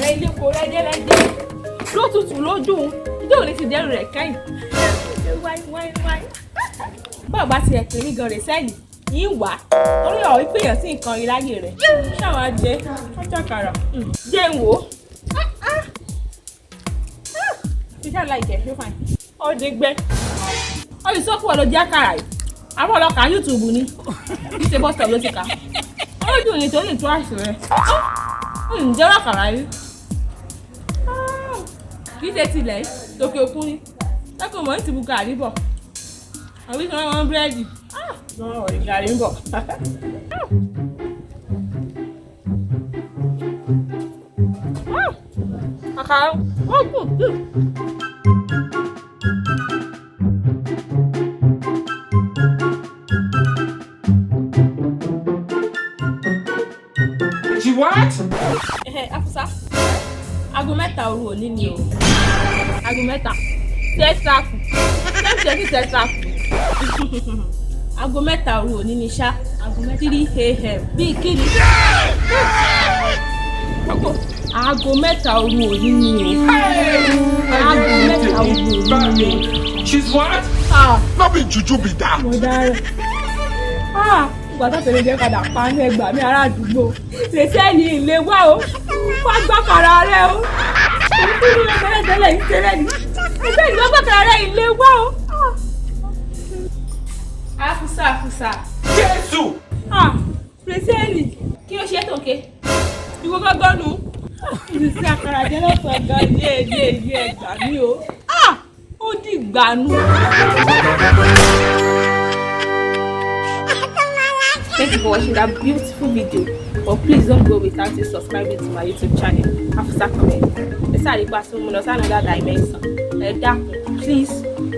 Rẹ ilé kò rẹ́dẹ́rẹ́dẹ́ lótùtù lójú ìjọ òní ti dẹrù rẹ̀ kẹ́yìn. Wáyé wáyé wáyé. Báwo bá tiẹ̀ pè mí gan rè sẹ́yìn yín wá orí ọ̀rọ̀ ìpèyàn sí nǹkan rí láyé rẹ̀ ṣáwa jẹ ọjọ́kàrà jẹ́ ń wò ó. Ṣíṣe aláìkẹ́ ṣó fine. Ó dé gbẹ́. Ó lè sọ́kù ọ̀ ló jẹ́ àkàrà yìí. Àwọn ọlọ́kà YouTube ni. Kì í ṣe bus stop ló ti kà. Ó dùn ní torí ìtú àìsàn rẹ̀. Ó ń jẹ́ àkàrà yìí. Kì í ṣe tilẹ̀ tòkè òkun ni. Lẹ́kọ̀ọ́ mọ̀ ní ti bu gàrí bọ̀. Àbí kí wọ́n wọ́n búrẹ́dì. Wọ́n rí gàrí ń bọ̀. Àkàrà ó dùn dùn. She what? Afusa, aago 3 òru òní ni o. Aago 3. Tẹ́sàkù. Tẹ́sàkù tẹ́sàkù. Aago 3 òru òní ni ṣá. 3 a.m. Bíi kíni? Aago 3 òru òní ni o. Aago 3 òru òní ni o. She's what? Ah, No be juju be that. mo dára. Ah, ìgbà tó tẹ̀lé jẹ́ padà pa ní ẹgbàá mi ará àdúgbò. Lèṣẹ́ ní ilé wá o. Wá gbọ́kàrà rẹ o. Ìkúrú rẹ tẹ́lẹ̀ tẹ́lẹ̀ ń tẹ́lẹ̀ ní. Lèṣẹ́ ní gbọ́kàrà rẹ ilé wá o. Afusa Afusa. Jésù! Ah, lèṣẹ́ ní kí o ṣe tó ké. Ìwọ gángan nu. Ìrísí àkàrà jẹ́ lọ́sàn-án gan díẹ̀ díẹ̀ díẹ̀ gbà mí o. Ah, ó dìgbà nu. Thank you for watching that beautiful video, but please don't go without you subscribing to my YouTube channel, Afusa Comedy. Ẹ sáà rí pa sí mo lọ sí another dimension. Ẹ dákun, please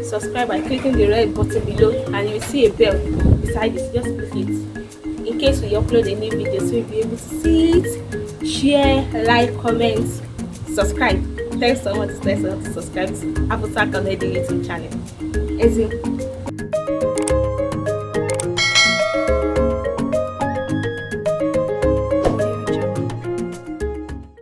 subscribe by clicking the red button below and you will see a bell beside it. Just click it in case we upload a new video so you'll be able to see it. Share, like, comment, subscribe. Tell someone to tell someone to subscribe to Afusa Comedy YouTube channel. Ezin.